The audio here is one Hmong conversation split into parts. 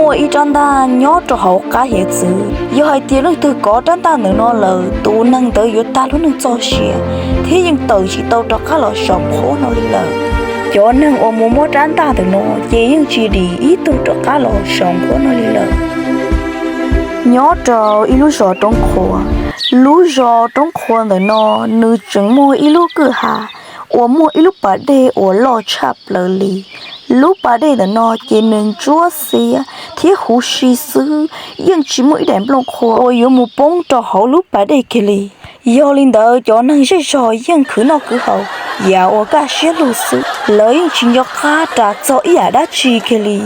Muaj ib rab ntaj nyob rau hauv qab hiav txwv, yog hais tias leej twg kov rab ntaj ntawm no lawm, tus neeg ntawd yuav tag lub neej txoj sia thiab yeej tawm tsis tau rov qab los saum qhuab no li lawm. Cov neeg uas mus muab rab ntaj ntawm no ces yeej tsis dim ib tug rov qab los saum qhuab no li lawm. Nyob rau ib lub zos roob qhuav, lub zos roob qhuav ntawm no nws tseem muaj ib lub kwj ha uas muaj ib lub pas dej uas loj tshaj plaws li. Lub pas dej ntawm no ces nws ntsuab xiab thiab huv si xwb, yeej tsis muaj ib daim nplooj qhuav uas yuav mus poob rau hauv lub pas dej kiag li. Yog li ntawd cov neeg zej zog yeej khwv noj khwv haus yam uas kaj siab lug xwb, lawv yeej tsis nco qab ras txog ib yam dab tsi kiag li.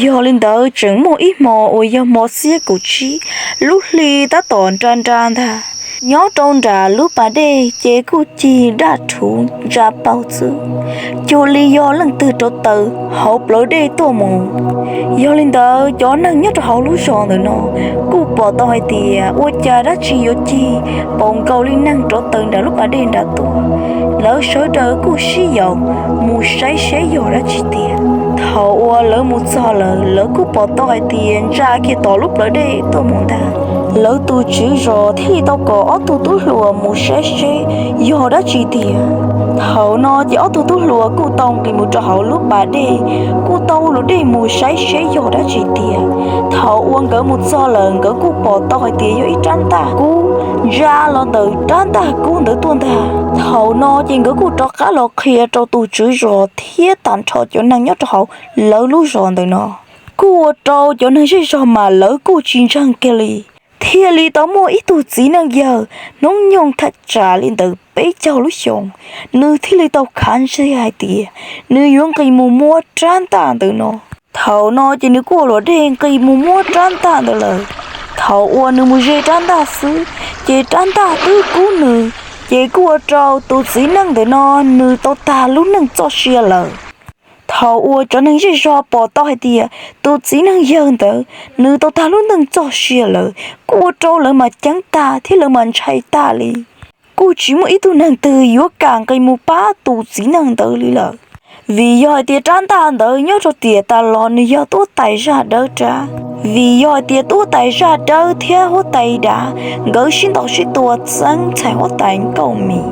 Yog li ntawd tseem muaj ib hmo uas yog hmo xiab kaum tsib, lub hli tab tom nra nra ntag, nyob rau nram lub pas dej ces kuj cig daj rhuv ntsa paug xwb, cuag li yog leej twg rauv taws hauv plawv dej tuaj mus. Yog li ntawd cov neeg nyob rau hauv lub zos ntawm no kuj pom tau hais tias ua cas dab tsi yuav cig npaum nkaus li neeg rauv taws nram lub pas dej nram tuaj. Lawv sawv daws kuj sib yaum mus saib seb yog dab tsi tiag. Thaum uas lawv mus txog lawm, lawv kuj pom tau hais tias ntsa kiag tom lub plawv dej tuaj mus ntag. Lawv tus tswv zos thiaj li tau kom ob tug tub hluas mus saib seb yog dab tsi tiag. Thaum no ces ob tug tub hluas kuj tau nqis mus rau hauv lub pas dej, kuj tau ua luam dej mus saib seb yog dab tsi tiag. Thaum uas nkawd mus txog lawm, nkawd kuj pom tau hais tias yog ib rab ntaj kub ntsa los ntawm rab ntaj kub ntawd tuaj ntag. Thaum no ces nkawd kuj rov qab los qhia rau tus tswv zos thiab tag nrho cov neeg nyob rau hauv lawv lub zos ntawm no. Kuj ua rau cov neeg zej zog mas lawv kuj tsis ntseeg kiag li. Thiaj li tau muaj ib tug txiv neej yawg hnub nyoog thaj tsam li ntawm peb caug lub xyoos, nws thiaj li tau khav ntsej hais tias nws yuav nqis mus muab rab ntaj ntawm no. Thaum no ces nws kuj ua luam dej nqis mus muab rab ntaj ntawd lawm. Thaum uas nws mus ze rab ntaj xwb, ces rab ntaj twb kub nws, ces kuj ua rau tus txiv neej ntawm no nws tau tag lub neej txoj sia lawm. Thaum uas cov neeg zej zog pom tau hais tias tus txiv neej yawg ntawd nws tau tag lub neej txoj sia lawm, kuj ua rau lawv mas ceeb tag thiab lawv mas ntshai tag li. Kuj tsis muaj ib tug neeg twg yuav kam nqis mus pab tus txiv neej ntawd li lawm, vim yog hais tias rab ntaj ntawd nyob rau tiam tas los nws yog tub huab tais zaj dawb rab. Vim yog hais tias tub huab tais zaj dawb thiab huab tais dav nkawd sib ntaus sib tua txeeb ntxhais huab tais Nkauj Mim.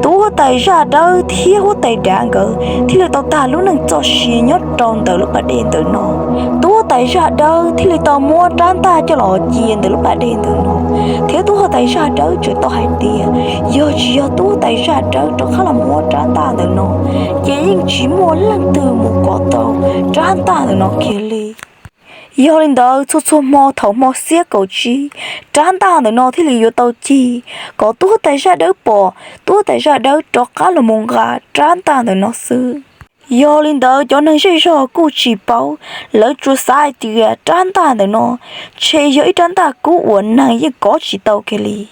Tub huab tais zaj dawb thiab huab tais dav nkawd thiaj li tau tag lub neej txoj sia nyob rau ntawm lub pas dej ntawm no. Tub huab tais zaj dawb thiaj li tau muab rab ntaj coj los cia ntawm lub pas dej ntawm no, thiab tub huab tais zaj dawb tseem tau hais tias yog tsis yog tub huab tais zaj dawb rov qab los muab rab ntaj ntawm no, ces yeej tsis muaj leej twg mus kov tau rab ntaj ntawm no kiag li. Yog li ntawd txhua txhua hmo thaum hmo xiab kaum tsib, rab ntaj ntawm no thiaj li yuav tau cig kom tub huab tais zaj dawb pom, tub huab tais zaj dawb rov qab los mus nqa rab ntaj ntawm no xwb. Yog li ntawd cov neeg zej zog kuj tsis paub, lawv tsuas xav hais tias rab ntaj ntawm no ntshe yog ib rab ntaj kub uas neeg yeej kov tsis tau kiag li.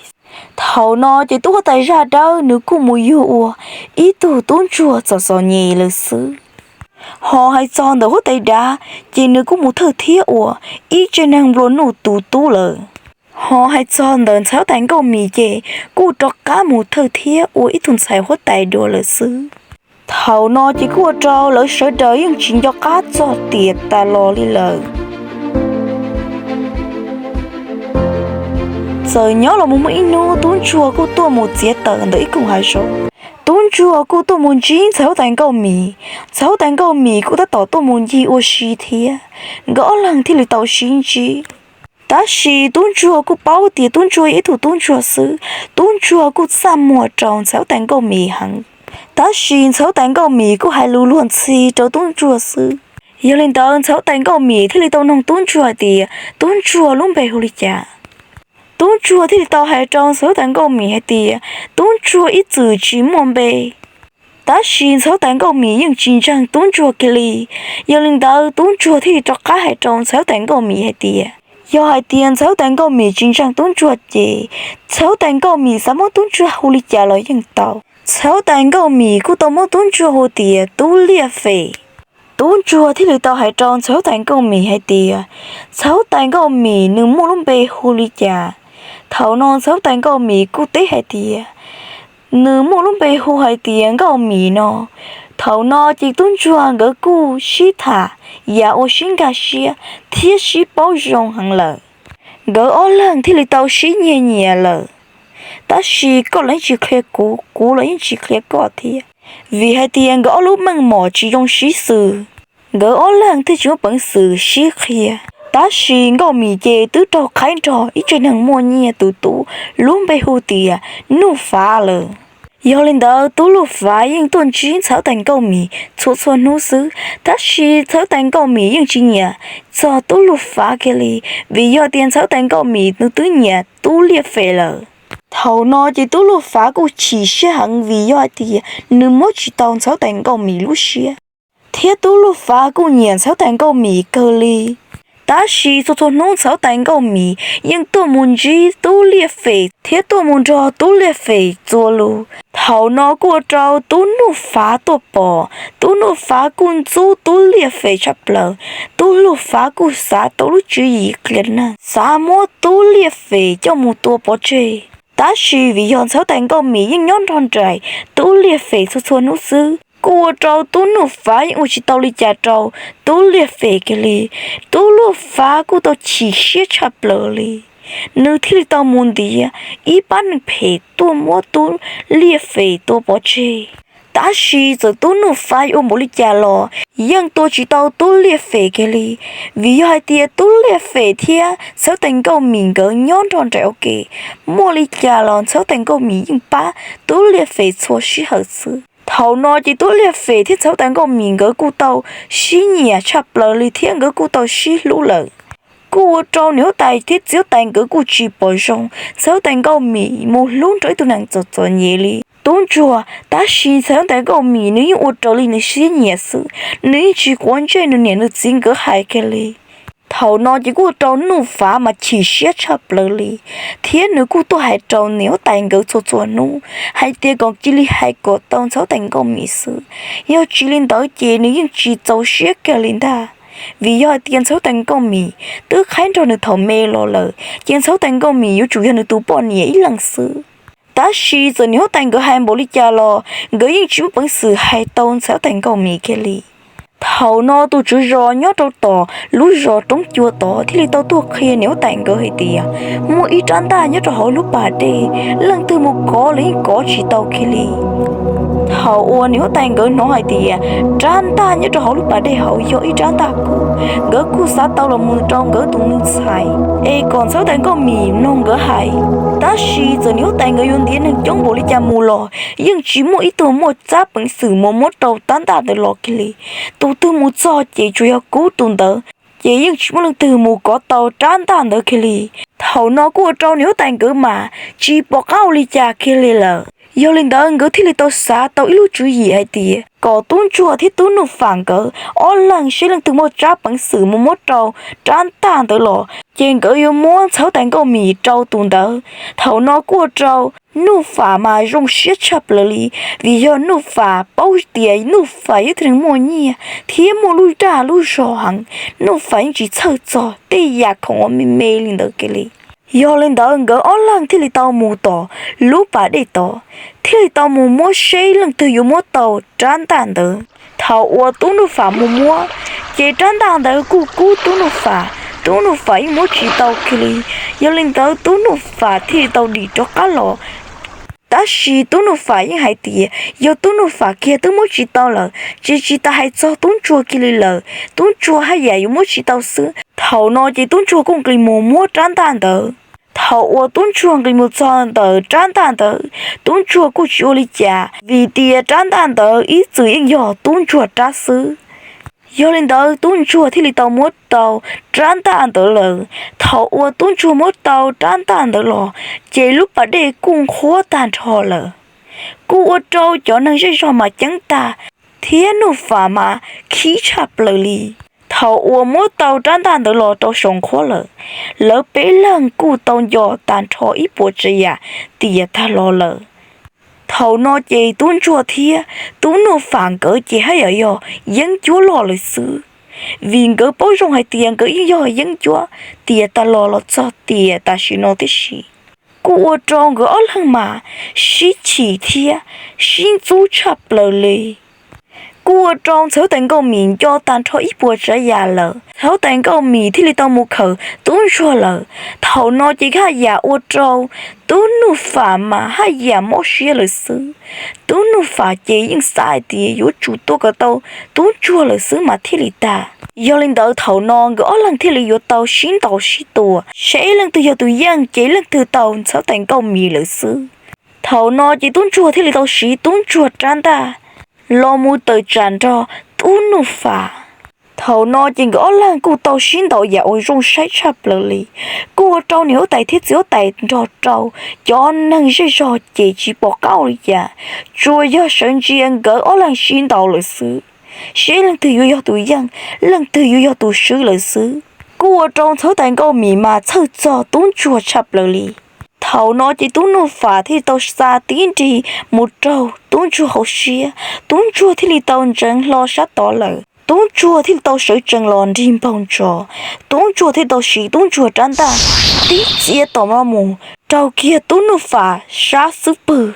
Thaum no ces tub huab tais zaj dawb nws kuj mus yug ua ib tug tub ntsuag txom txom nyem lawm xwb. Ho hais txog ntawm huab tais dav, ces nws kuj mus thawj thiab ua ib tsev neeg nplua nuj tu tub lawm. Ho hais txog ntawm ntxhais huab tais Nkauj Mim ces kuj rov qab mus thawj thiab ua ib tug ntxhais huab tais dua lawm xwb. Thaum no ces kuj ua rau lawv sawv daws yeej tsis nco qab txog tiam tas los li lawm. Txawm nyob los mus muaj ib hnub tub ntsuag kuj tuaj mus txiav taws ntawm ib koog hav zoov. Tub ntsuag kuj tuaj mus ntsib ntxhais huab tais Nkauj Mim, ntxhais huab tais Nkauj Mim kuj tab tom tuaj mus ncig ua si thiab. Nkawd ob leeg thiaj li tau sib ntsib. Tab sis tub ntsuag kuj paub tias tub ntsuag yog ib tug tub ntsuag xwb, tub ntsuag kuj txaj muag rau ntxhais huab tais Nkauj Mim heev. Tab sis ntxhais huab tais Nkauj Mim kuj hais lus luag ntxhi rau tub ntsuag xwb. Yog li ntawd ntxhais huab tais Nkauj Mim thiaj li tau noog tub ntsuag hais tias tub ntsuag lub npe hu li cas. Tub ntsuag thiaj li tau hais rau ntxhais huab tais Nkauj Mim hais tias tub ntsuag ib txwm tsis muaj npe. Tab sis ntxhais huab tais Nkauj Mim yeej tsis ntseeg tub ntsuag kiag li. Yog li ntawd tub ntsuag thiaj li rov qab hais rau ntxhais huab tais Nkauj Mim hais tias yog hais tias ntxhais huab tais Nkauj Mim tsis ntseeg tub ntsuag ces ntxhais huab tais Nkauj Mim xav muab tub ntsuag hu li cas los yeej tau. Ntxhais huab tais Nkauj Mim kuj tau muab tub ntsuag hu tias Tub Liaj Fem. Tub ntsuag thiaj li tau hais rau ntxhais huab tais Nkauj Mim hais tias ntxhais huab tais Nkauj Mim nws muaj lub npe hu li cas. Thaum no ntxhais huab tais Nkauj Mim kuj teb hais tias nws muaj lub npe hu hais tias Nkauj Mim no. Thaum no ces tub ntsuag nkawd kuj sib tham yam uas sib nkag siab thiab sib paub zoo heev lawm. Nkawd ob leeg thiaj li tau sib nyiag nyiam lawm. Tab sis koj los yeej tsis qhia kuv, kuv los yeej tsis qhia koj thiab, vim hais tias nkawd ob lub meej mom tsis zoo sib xws. Nkawd ob leeg thiaj tsis muaj peev xwm sib qhia. Tab sis Nkauj Mim ces twb raug qhaib nrog ib tsev neeg muaj nyiaj tus tub lub npe hu tias Nuj Fav lawm. Yog li ntawd Tub Luj Fav yeej tuaj ntsib Ntxhawb Tais Nkauj Mim txhua txhua hnub xwb, tab sis Ntxhawb Tais Nkauj Mim yeej tsis nyiam txog Tub Luj Fav kiag li, vim yog tias Ntxhawb Tais Nkauj Mim nws twb nyiam Tub Liaj Fem lawm. Thaum no ces Tub Luj Fav kuj chim siab heev vim yog hais tias nws muab tsis tau Ntxhawb Tais Nkauj Mim lub siab, thiab Tub Luj Fav kuj nyiam Ntxhawb Tais Nkauj Mim kawg li. Tab sis txhua txhua hnub Ntxhawb Tais Nkauj Mim yeej tuaj mus ntsib Tub Liaj Fem thiab tuaj mus nrog Tub Liaj Fem txuas lus. Thaum no kuj ua rau Tub Nuj Fav tuaj pom, Tub Nuj Fav kuj ntxub Tub Liaj Fem tshaj plaws. Tub Luj Fav kuj xav tau lub tswv yim qhia neeg, xav muab Tub Liaj Fem coj mus tua pov tseg. Tab sis vim yog Ntxhawb Tais Nkauj Mim yeej nyob nrog nraim Tub Liaj Fem txhua txhua hnub xwb, kuj ua rau Tub Nuj Fav yeej ua tsis tau li cas rau Tub Liaj Fem kiag li. Tub Luj Fav kuj tau chim siab tshaj plaws li, nws thiaj li tau mus ntiav ib pab neeg phem tuaj muab Tub Liaj Fem tua pov tseg. Tab sis txawm Tub Nuj Fav yuav ua npaum li cas los yeej tua tsis tau Tub Liaj Fem kiag li, vim yog hais tias Tub Liaj Fem thiab Ntxhawb Tais Nkauj Mim nkawd nyob nrog nraim ua ke, muaj li cas los Ntxhawb Tais Nkauj Mim yeej pab Tub Liaj Fem txhua sij hawm xwb. Thaum no ces Tub Liaj Fem thiab Ntxhawb Tais Nkauj Mim nkawd kuj tau sib nyiam tshaj plaws li thiab nkawd kuj tau sib hlub lawm. Kuj ua rau niam huab tais thiab txiv huab tais nkawd kuj tsis pom zoo Ntxhawb Tais Nkauj Mim mus hlub nrog ib tug neeg txom txom nyem li Tub Ntsuag. Tab sis Ntxhawb Tais Nkauj Mim nws yeej ua raws li nws siab nyiam xwb, nws yeej tsis quav ntsej nws niam nws txiv nkawd hais kiag li. Thaum no ces kuj ua rau Nuj Fav mas chim siab tshaj plaws li, thiab nws kuj tuaj hais rau niam huab tais nkawd txhua txhua hnub hais tias kom cia li hais kom tau Ntxhawb Tais Nkauj Mim xwb, yog tsis li ntawd ces nws yeej tsis txaus siab kiag li ntag. Vim yog hais tias Ntxhawb Tais Nkauj Mim twb qhaib nrog nws thaum me los lawm, ces Ntxhawb Tais Nkauj Mim yuav tsum yog nws tus poj niam ib leeg xwb. Tab sis txawm niam huab tais nkawd hais npaum li cas los nkawd yeej tsis muaj peev xwm hais tau Ntxhawb Tais Nkauj Mim kiag li. Thaum no tus tswv zos nyob rau tom lub zos Roob Cua tod thiaj li tau tuaj qhia niam huab tais nkawd hais tias muaj ib rab ntaj nyob rau hauv lub pas dej, leej twg mus kov los yeej kov tsis tau kiag li. Thaum uas niam huab tais nkawd hnov hais tias rab ntaj nyob rau hauv lub pas dej hauv yog ib rab ntaj kub, nkawd kuj xav tau los mus rau nkawd tus me ntxhais es kom Ntxhawb Tais Nkauj Mim mloog nkawd hais. Tab sis txawm niam huab tais nkawd yuav ntiav neeg coob npaum li cas mus los yeej tsis muaj ib tug muaj tsab peev xwm mus muab rau rab ntaj ntawd los kiag li. Tus twg mus txog ces tsuas yog kub tus ntawd, ces yeej tsis muaj leej twg mus kov tau rab ntaj ntawd kiag li. Thaum no kuj ua rau niam huab tais nkawd mas tsis pom qab ua li cas kiag li lawm. Yog li ntawd nkawd thiaj li tau xav tau ib lub tswv yim hais tias kom Tub Ntsuag thiab Tub Nuj Fam nkawd ob leeg seb leej twg muaj tsab peev xwm mus muab rau rab ntaj ntawd los ces nkawd yuav muab Ntxhawb Tais Nkauj Mim rau tus ntawd. Thaum no kuj ua rau Nuj Fam mas zoo siab tshaj plaws li, vim yog Nuj Fam paub tias Nuj Fam yog ib tug neeg muaj nyiaj thiab muaj lub dag lub zog heev, Nuj Fam yeej tsis txhawj txog tej yam khoom uas me me li ntawd kiag li. Yog li ntawd nkawd ob leeg thiaj li tau mus tom lub pas dej tod, thiaj li tau mus muab seb leej twg yuav muab tau rab ntaj ntawd. Thaum uas Tub Nuj Fam mus muab, ces rab ntaj ntawd kuj kub Tub Nuj Fam, Tub Nuj Fam yeej muab tsis tau kiag li. Yog li ntawd Tub Nuj Fam thiaj li tau dim rov qab los. Tab sis Tub Nuj Fam yeej hais tias yog Tub Nuj Fam kiag twb muab tsis tau lawm ces tsis tas hais txog Tub Ntsuag kiag li lawm, Tub Ntsuag haj yam yuav muab tsis tau xwb. Thaum no ces Tub Ntsuag kuj nqis mus muab rab ntaj ntawd. Thaum uas Tub Ntsuag nqis mus txog ntawm rab ntaj ntawd, Tub Ntsuag kuj tsis ua li cas, vim tias rab ntaj ntawd ib txwm yeej yog Tub Ntsuag rab xwb. Yog li ntawd Tub Ntsuag thiaj li tau muab tau rab ntaj ntawd lawm. Thaum uas Tub Ntsuag muab tau rab ntaj ntawd los, ces lub pas dej kuj nqhuab tag nrho lawm. Kuj ua rau cov neeg zej zog mas ceeb tag, thiab Nuj Fam mas khib tshaj plaws li. Thaum uas muab tau rab ntaj ntawd los rau saum nqhuab lawm, lawv peb leeg kuj tau nco tag nrho ib puas tsav yam tias tag los lawm. Thaum no ces Tub Ntsuag thiab Tub Nuj Fam nkawd ces haj yam yog yeeb ncuab loj lawm xwb, vim nkawd paub zoo hais tias nkawd yeej yog yeeb ncuab tias tag los los txog tias tam sim no tib si. Kuj ua rau nkawd ob leeg mas sib chim thiab sib ntxub tshaj plaws li. Kuj ua rau ntxhais huab tais Nkauj Mim nco tag nrho ib puas tsav yam lawm. Ntxhais huab tais Nkauj Mim thiaj li tau mus khawm tub ntsuag lawm. Thaum no ces haj yam ua rau tub Nuj Fam mas haj yam mob siab lawm xwb. Tub Nuj Fam ces yeej xav hais tias yuav tsum tua kom tau tub ntsuag lawm xwb mas thiaj li tag. Yog li ntawd thaum no nkawd ob leeg thiaj li yuav tau sib ntaus sib tua, saib leej twg yog tus yeej ces leej twg tau ntxhais huab tais Nkauj Mim lawm xwb. Thaum no ces tub ntsuag thiaj li tau siv tub ntsuag rab ntaj los mus tawm tsam nrog tub Nuj Fam. Thaum no ces nkawd ob leeg kuj tau sib ntaus yam uas zoo saib tshaj plaws li. Kuj ua rau niam huab tais thiab txiv huab tais nrog rau cov neeg zej zog ces tsis pom qab ua li cas, tsuas yog sawv ntsia nkawd ob leeg sib ntaus lawm xwb, saib leej twg yuav yog tus yeej, leej twg yuav yog tus swb lawm xwb. Kuj ua rau ntxhais huab tais Nkauj Mim mas txhawj txog tub ntsuag tshaj plaws li. Thaum no ces tub Nuj Fam thiaj li tau xa tib nrig mus raug tub ntsuag hauv siab, tub ntsuag thiaj li tau ntseev hlo sab tod lawm. Tub ntsuag thiaj li tau sawv tsees los nrig npaug ntsos, tub ntsuag thiaj li tau siv tub ntsuag rab ntaj tib txiav tom no mus raug kiag tub Nuj Fam sab xub pwg.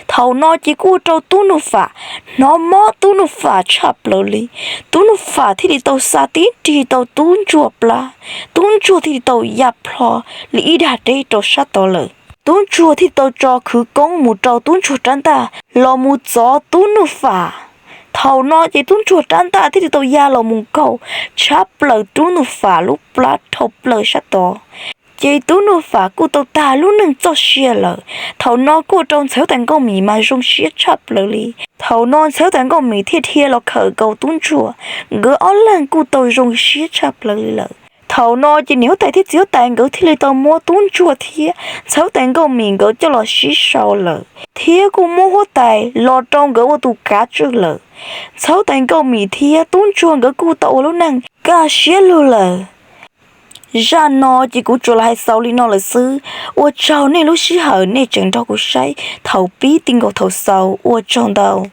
Thaum no ces kuj ua rau tub Nuj Fam hnov mob tub Nuj Fam tshaj plaws li. Tub Nuj Fam thiaj li tau xa tib nrig tau tub ntsuag plab, tub ntsuag thiaj li tau ya plho li ib dag deb rau sab tod lawm. Tub ntsuag thiaj li tau tso khwv koob mus rau tub ntsuag rab ntaj los mus txov tub Nuj Fam. Thaum no ces tub ntsuag rab ntaj thiaj li tau ya los mus nkaug tshab plaws tub Nuj Fam lub plab dhau plaws sab tod. Ces tub Nuj Fam kuj tau tag lub neej txoj sia lawm. Thaum no kuj ua rau ntxhais huab tais Nkauj Mim mas zoo siab tshaj plaws li. Thaum no ntxhais huab tais Nkauj Mim thiaj dhia los khawm nkaus tub ntsuag, nkawd ob leeg kuj tau zoo siab tshaj plaws li lawm. Thaum no ces niam huab tais thiab txiv huab tais nkawd thiaj li tau muab tub ntsuag thiab ntxhais huab tais Nkauj Mim nkawd coj los sib sau lawm, thiab kuj muab huab tais los rau nkawd ua tus kav tswj lawm. Ntxhais huab tais Nkauj Mim thiab tub ntsuag nkawd kuj tau ua lub neej kaj siab lug lawm. Zaj no ces kuv tsuas los hais xaus li no lawm xwb. Ua tsaug nej lub sij hawm nej tseem nrog kuv saib thaum pib ti nkaus thaum xaus, ua tsaug ntau.